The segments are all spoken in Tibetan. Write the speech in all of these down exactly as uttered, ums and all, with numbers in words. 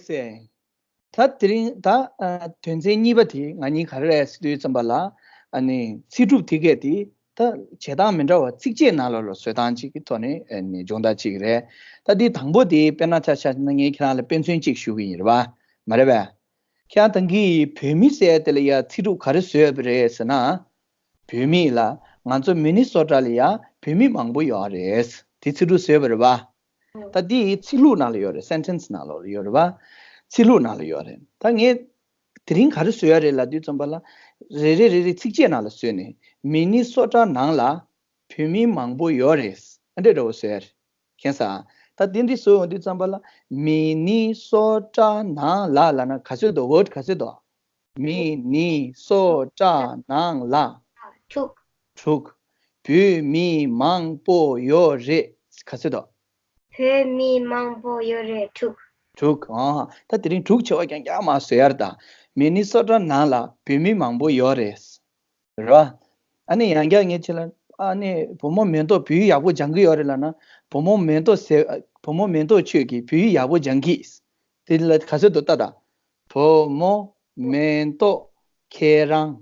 ཟེར། ད་དེ་རིང་ད་ཨ་དོན་ཚན་གཉིས་པ་དེ་ང་གཉིས་ག་རེ་རེད་ཟེར་དུས་ཙམ་པ་ལ། ཨ་ནི་ཚིག་གྲུབ་དེ་གས་དེ་ད་བྱེད་སྟངས་མི་འདྲ་བ་ཚིགས་བཅད་ནང་ལ་ལ་བཟོ་སྟངས་གཅིག་གི་ཐོག་ནས་ཨ་ནི་སྦྱོང་བརྡར་གཅིག་རེད། ད་དེ་དང་པོ་དེ་དཔེར་ན་ཆ་བཞག་ན་ངས་ཁྱེད་རང་ལ་དཔེ་མཚོན་གཅིག་ཞུ་གི་ཡིན་རེད་བ། མ་རེད་པས། ཁྱེད་རང་ད་གིན་བོད་མི་ཟེར་དེ་ལ་ཡ་ཚིག་གྲུབ་ག་རེ་བཟོས་པ་རེད་ཟེར་ན། བོད་མི་ལ། ང་ཚོ་མི་ནི་སོ་ཊ་ལ་ཡ་བོད་མི་མང་པོ་ཡོད་རེད། དེ་ཚིག་གྲུབ་བཟོས་པ་རེད་བ། ད་འདི་ཚིག་ལྷུག་ནང་ལ་ཡོད་རེད། སེན་ཊེན་སི་ནང་ལ་ཡོད་རེད་བ། ཚིག་ལྷུག་ནང་ལ་ཡོད་རེད། ད་ངས་དེ་རིང་ག་རེ་བཟོ་ཡ་རེད་ལབ་དུས་ཙམ་པ་ལ། རེ་རེ་རེ་རེ་ཚིགས་བཅད་ནང་ལ་བཟོས་ནས་མི་ནི་སོ་ཊ་ནང་ལ་བོད་མི་མང་པོ་ཡོད་རེད། ཨ་འདྲས་འདྲ་བོ་བཟོ་ཡ་རེད། མཁྱེན་སོང་། ད་དེ་འདྲས་བཟོ་ཡོང་དུས་ཙམ་པ་ལ། མི་ནི་སོ་ཊ་ནང་ལ་ལབ་ན་ག་ཚོད་འདུག་ཝརཌ་ག་ཚོད་འདུག་མི་ནི་སོ་ཊ་ནང་ལ། དྲུག་དྲུག་བོད་མི་མང་པོ་ཡོད་རེད། ག་ཚོད་འདུག་བོད་མི་མང་པོ་ཡོད་རེད། དྲུག་དྲུག་ཨ། ད་དེ་རིང་དྲུག་བྱས་པ་རྐྱང་རྐྱང་མར་བཟོ་ཡ་རེད་ད། མི་ནི་སོ་ཊ་ནང་ལ་བོད་མི་མང་པོ་ཡོད་རེད། རེད་བ། ཨ་ནི་ཡང་བསྐྱར་ངས་ཁྱེད་ལ། ཨ་ནི་བུ་མོ་མེ་ཏོག་བོད་ཡིག་ཡག་པོ་སྦྱང་གི་ཡོད་རེད་ལབ་ན། བུ་མོ་མེ་ཏོག་ཟེར། བུ་མོ་མེ་ཏོག་ཁྱོད་ཀྱིས་བོད་ཡིག་ཡག་པོ་སྦྱང་གི། དེ་ལ་ག་ཚོད་འདུག་ལྟ་དང་། བུ་མོ་མེ་ཏོག་ཁྱེད་རང་།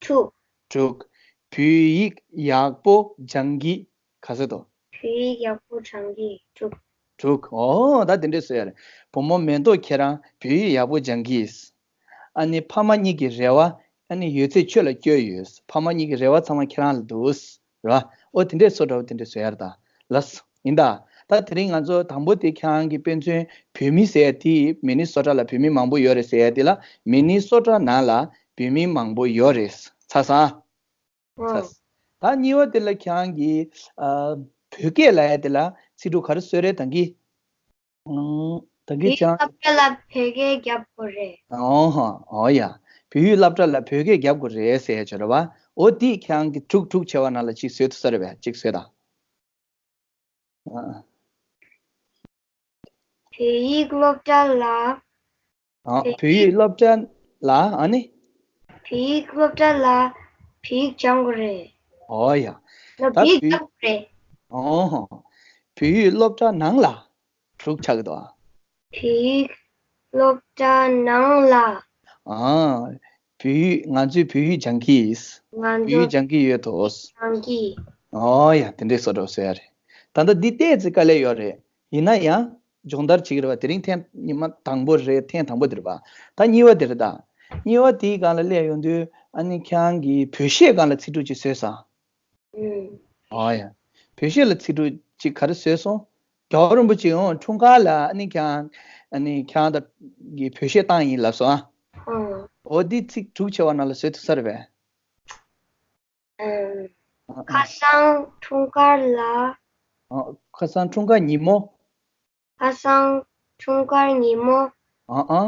དྲུག་དྲུག་བོད་ཡིག་ཡག་པོ་སྦྱང་གི། ག་ཚོད་འདུག་བོད་ཡིག་ཡག་པོ་སྦྱང་གི། དྲུག་དྲུག་ཨོ་ད་དེ་འདྲས་བཟོ་ཡ་རེད། བུ་མོ་མེ་ཏོག་ཁྱེད་རང་བོད་ཡིག་ཡག་པོ་སྦྱང་གི། ཨ་ནི་ཕ་མ་གཉིས་ཀྱི་རེ་བ། ཨ་ནི་ཡོད་ཚད་ཁྱོད་ལ་བསྐྱོན་ཡོད། ཕ་མ་གཉིས་ཀྱི་རེ་བ་ཚང་མ་ཁྱེད་རང་ལ་འདུག་ར། ཨོ་དེ་འདྲས་བཟོ་འདྲ་བོ་དེ་འདྲས་བཟོ་ཡ་རེད་ད། ལགས། ཡིན་ད། ད་དེ་རིང་ང་ཚོ་དང་པོ་དེ་ཁྱེད་རང་གི་དཔེ་མཚོན་བོད་མི་ཟེར་ཡ་དེ་མི་ནི་སོ་ཊ་ལ་བོད་མི་མང་པོ་ཡོད་རེད་ཟེར་ཡ་དེ་ལ་མི་ནི་སོ་ཊ་ནང་ལ་བོད་མི་མང་པོ་ཡོད་རེད། ཚར་སོང་། ཨོ། ཚར། ད་གཉིས་པ་དེ་ལ་ཁྱེད་རང་གིས་ཨ། བོད་སྐད་ལབ་ཡ་དེ་ལ་ཚིག་གྲུབ་ག་རེ་བཟོས་རེད་ད་གིན། ཨང་། ད་གིན་བོད་ཡིག་ཁྱེད་རང་སློབ་གྲྭ་ལ་བོད་སྐད་རྒྱབ་དགོས་རེད། ཨོ་ཧོ། ཨོ་ཡ། བོད་ཡིག་སློབ་གྲྭ་ལ་བོད་སྐད་རྒྱབ་དགོས་རེད་ཟེར་ཡ་ཅིག་ཡོད་རེད་བ། ཨོ་དེ་ཁྱེད་རང་གིས་དྲུག་དྲུག་བྱས་པ་ནང་ལ་གཅིག་བཟོས་ཐུབ་ས་རེད་པས། གཅིག་བཟོས་དང་། ཨ། བོད་ཡིག་སློབ་གྲྭ་ལ། ཨ། བོད་ཡིག་སློབ་གྲྭ་ལ་ཨ་ནི། བོད་ཡིག་སློབ་གྲྭ་ལ་བོད་ཡིག་སྦྱང་དགོས་རེད། ཨོ་ཡ། ད་བོད་ཡིག་སྦྱང་དགོས་རེད། ཨོ་ཧོ། བོད་ཡིག་སློབ་གྲྭ་ནང་ལ་དྲུག་ཆགས་ཀྱི་འདུག་ཨ། བོད་ཡིག་སློབ་གྲྭ་ནང་ལ། ཨ། བོད་ཡིག་ང་ཚོས་བོད་ཡིག་སྦྱང་གི་ཡིན། ང་བོད་ཡིག་ཚོ་སྦྱང་གི་ཡོད་དོ། སྦྱང་གི། ཨོ་ཡ། དེ་འདྲས་བཟོ་འདྲ་བོ་བཟོ་ཡ་རེད། ད་ལྟ་འདི་ཏོག་ཙམ་དཀའ་ལས་ཡོད་རེད། ཡིན་ན་ཡང་སྦྱོང་བརྡར་བྱེད་ཀྱི་རེད་བ། དེ་རིང་ཐེངས་ཉི་མ་དང་པོ་རེད། ཐེངས་དང་པོ་དེ་རེད་བ། ད་གཉིས་པ་དེ་རེད་ད། གཉིས་པ་དེའི་སྒང་ལ་སླེབས་ཡོང་དུས་ཨ་ནི་ཁྱེད་རང་གིས་བོད་གཞས་སྒང་ལ་ཚིག་གྲུབ་ཅིག་བཟོས་སོང་། ཨུམ། ཨོ་ཡ། བོད་གཞས་ལ་ཚིག་གྲུབ་ཅིག་ག་རེ་བཟོས་སོང་། རྒྱལ་བ་རིན་པོ་ཆེ་ཡང་འཁྲུངས་སྐར་ལ་ཨ་ནི་ཁྱེད་རང་ཨ་ནི་ཁྱེད་རང་ད་གི་བོད་གཞས་བཏང་ཡིན་ལབ་སོང་ཨ། ཨོ། འོ་འདི་ཚིག་དྲུག་བྱས་པ་ནང་ལ་བཟོས་ཐུབ་ས་རེད་པས། ཨ། ཁ་སང་འཁྲུངས་སྐར་ལ། ཨ། ཁ་སང་འཁྲུངས་སྐར་ཉིན་མོ། ཁ་སང་འཁྲུངས་སྐར་ཉིན་མོ། ཨ་ཨ།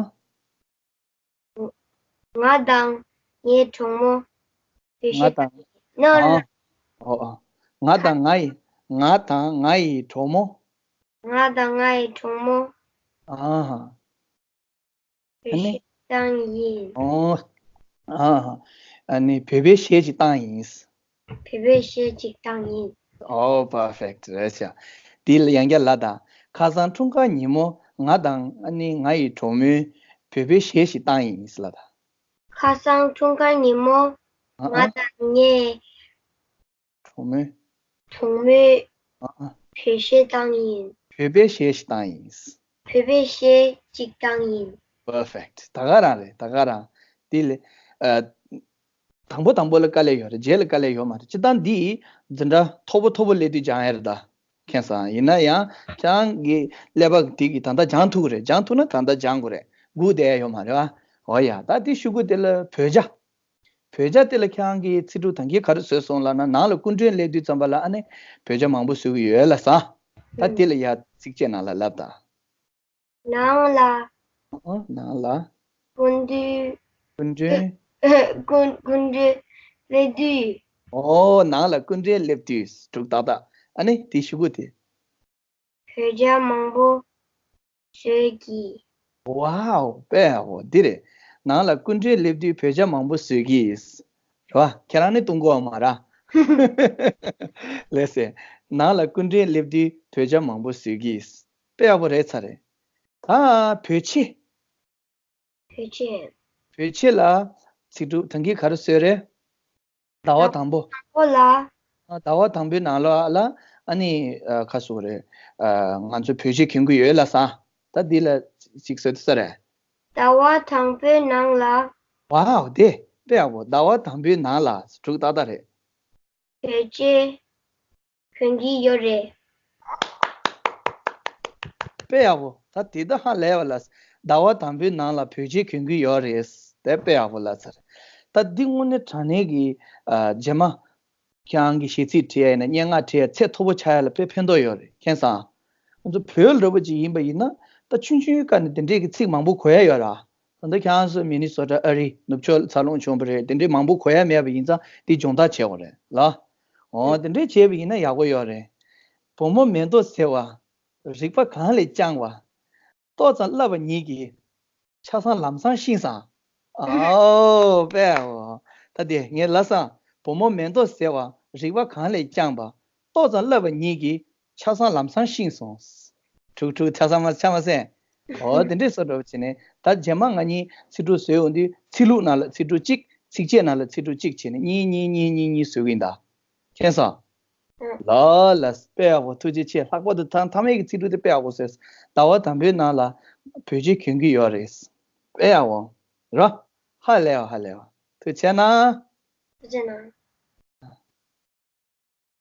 ང་དང་ངའི་གྲོགས་མོ། བོད་ང་གཞས་དང་། ནོ། ཨ། ནོ། ཨོ་ཨོ། ང་དང་ང་ཡི། ང་དང་ང་ཡི་གྲོགས་མོ། ང་དང་ང་ཡི་གྲོགས་མོ། ཨ་ཧ། བོད་གཞས་བཏང་ཡིན། ཨོ། ཨ་ཧ། ཨ་ནི་བོད་པའི་གཞས་ཅིག་བཏང་ཡིན། བོད་པའི་གཞས་ཅིག་བཏང་ཡིན། ཨོ་པར་ཕེག་ཊི་རེད་ཤག་དེ་ལ་ཡང་བསྐྱར་ལབ་དང་། ཁ་སང་འཁྲུངས་སྐར་ཉིན་མོ་ང་དང་ཨ་ནི་ང་ཡི་གྲོགས་མོས་བོད་པའི་གཞས་ཤིག་བཏང་ཡིན་ལབ་དང་། ཁ་སང་འཁྲུངས་སྐར་ཉིན་མོ་ཨ་ཨ། ང་དང་ངའི་གྲོགས་མོས། གྲོགས་མོས་ཨ་ཨ། བོད་གཞས་བཏང་ཡིན། བོད་པའི་གཞས་ཤིག་བཏང་ཡིན། བོད་པའི་གཞས་ཅིག་བཏང་ཡིན། པར་ཕེག་ཊི། ད་ག་རང་རེད། ད་ག་རང་། དེ་ལས། ཨ། དང་པོ་དང་པོ་ལ་དཀའ་ལས་ཡོད་རེད། རྗེས་ལ་དཀའ་ལས་ཡོད་མ་རེད། སྤྱིར་བཏང་འདི་འཛིན་གྲྭ་མཐོ་པོ་མཐོ་པོ་སླེབས་དུས་སྦྱང་ཡ་རེད་ད། མཁྱེན་སོང་། ཡིན་ན་ཡང་ཁྱེད་རང་གི་ཀླད་པ་དེ་གིས་ད་ལྟ་སྦྱང་ཐུབ་ཀྱི་རེད། སྦྱང་ཐུབ་ན་ད་ལྟ་སྦྱང་དགོས་རེད། སྒུག་བསྡད་ཡ་ཡོད་མ་རེད་བ། འོ་ཡ། ད་དེ་ཤོག་གུ་དེ་ལ་བོད་ཇ། བོད་ཇ་དེ་ལ་ཁྱེད་རང་གིས་ཚིག་གྲུབ་ད་གིན་ག་རེ་བཟོས་སོང་ལབ་ན། ནང་ལ་སྐུ་མགྲོན་སླེབས་དུས་ཙམ་པ་ལ་ཨ་ནི་བོད་ཇ་མང་པོ་བཟོ་གི་ཡོད་ལབ་སོང་། ད་དེ་ལ་ཡ་ཚིགས་བཅད་ནང་ལ་ལབ་དང་། ནང་ལ། ཨ། ནང་ལ། སྐུ་མགྲོན། སྐུ་མགྲོན། སྐུ་སྐུ་མགྲོན་སླེབས་དུས། ཨོ། ནང་ལ་སྐུ་མགྲོན་སླེབས་དུས། དྲུག་ཏག་ཏག་ཨ་ནི་དེ་ཤོག་གུ་དེ། བོད་ཇ་མང་པོ་བཟོས་ཀྱིས། ཝའོ། དཔེ་ཡག་པོ་འདི་རེད། ནང་ལ་སྐུ་མགྲོན་སླེབས་དུས་བོད་ཇ་མང་པོ་བཟོས་ཀྱིས། རེད་བ། ཁྱེད་རང་ནི་བཏུང་དགོས་པ་མ་རེད། ལགས་སེ། ནང་ལ་སྐུ་མགྲོན་སླེབས་དུས་བོད་ཇ་མང་པོ་བཟོས་ཀྱིས། དཔེ་ཡག་པོ་རེད་ཚར་རེད། ད་བོད་ཆས། བོད་ཆས། བོད་ཆས་ལ་ཚིག་གྲུབ་ད་གིན་ག་རེ་བཟོས་རེད། ཟླ་བ་དང་པོ། པོ་ལ། ཟླ་བ་དང་པོའི་ནང་ལ་ཨ་ལ་ཨ་ནི་ཁ་སོ་རེད། ང་ཚོ་བོད་ཆས་གྱོན་གི་ཡོད་ལ་ས། ད་འདི་ལ་ཅིག་བཟོས་ཏེ་ས་རེད། ཟླ་བ་དང་པོའི་ནང་ལ། ཝའོ་དེ་དཔེ་ཡག་པོ། ཟླ་བ་དང་པོའི་ནང་ལ་དྲུག་ཏག་ཏག་རེད། བོད་ཆས་གྱོན་གི་ཡོད་རེད། དཔེ་ཡག་པོ། ད་དེ་ད་ཧ་ལས་པ་ལ། ཟླ་བ་དང་པོའི་ནང་ལ་བོད་ཆས་གྱོན་གི་ཡོད་རེད། དེ་དཔེ་ཡག་པོ་ལ་ཚར། ད་འདི་དངོས་གནས་དྲང་གནས་ཀྱི་རྗེས་མ། ཁྱེད་རང་གི་གཞས་ཚིག་བྲིས་ཡ་ཡིན་ན་སྙན་ངག་བྲིས་ཡ་ཚད་མཐོ་པོ་ཆགས་ཡ་ལ་དཔེ་ཕན་ཐོགས་ཡོད་རེད་མཁྱེན་སོང་། ང་ཚོ་བོད་འདྲ་པོ་ཅིག་ཡིན་པ་ཡིན་ན་ད་ཆུང་ཆུང་སྐབས་ནས་དེ་འདྲས་ཀྱི་ཚིག་མང་པོ་གོ་ཡ་ཡོད་ར། ད་ལྟ་ཁྱེད་རང་ཚོ་མི་ནི་སོ་ཊ་ཨ་རི་ནུབ་ཕྱོགས་འཚར་ལོངས་བྱུང་བ་རེད། དེ་འདྲས་མང་པོ་གོ་ཡ་མེད་པ་ཡིན་ཙང་འདི་སྦྱོང་བརྡར་བྱེད་དགོས་རེད་ལ། འོ་དེ་འདྲས་བྱས་པ་ཡིན་ན་ཡག་པོ་ཡོད་རེད། བུ་མོ་མེ་ཏོག་ཟེར་བ་རིག་པ་གང་ལས་བསྐྱངས་པ། ཏོག་ཙམ་བསླབ་པ་ཉིད་ཀྱིས་ཆ་ཚང་ལམ་སང་ཤེས་སོང་། ཨའོ་དཔེ་ཨོ། ད་དེ་ངས་ལབ་སོང་། བུ་མོ་མེ་ཏོག་ཟེར་བ་རིག་པ་གང་ལས་བསྐྱངས་པ། ཏོག་ཙམ་བསླབ་པ་ཉིད་ཀྱིས་ཆ་ཚང་ལམ་སང་ཤེས་སོང་། དྲུག་དྲུག་ཆ་ཚང་མ་ཆ་མ་སེང་། ཨོ་དེ་འདྲས་བཟོ་འདྲ་པོ་བྱས་ནས་ད་རྗེས་མ་ང་གཉིས་ཚིག་གྲུབ་བཟོས་ཡོང་དུས་ཚིག་ལྷུག་ནང་ལ་ཚིག་གྲུབ་གཅིག་ཚིགས་བཅད་ནང་ལ་ཚིག་གྲུབ་གཅིག་བྱས་ནས་གཉིས་གཉིས་གཉིས་གཉིས་གཉིས་བཟོ་གི་ཡིན་ད། མཁྱེན་སོང་། ལ་ལ་དཔེ་ཡག་པོ། ཐུགས་རྗེ་ཆེ། ལྷག་པར་དུ་ཐ་མ་གི་ཚིག་གྲུབ་དེ་དཔེ་ཡག་པོ་བཟོས། ཟླ་བ་དང་པོའི་ནང་ལ་བོད་ཆས་གྱོན་གྱི་ཡོད་རེད། དཔེ་ཡག་པོ། རོ། ཧ་ལས་པ་ཧ་ལས་པ། ཐུགས་རྗེ་གནང་། ཐུགས་རྗེ་གནང་།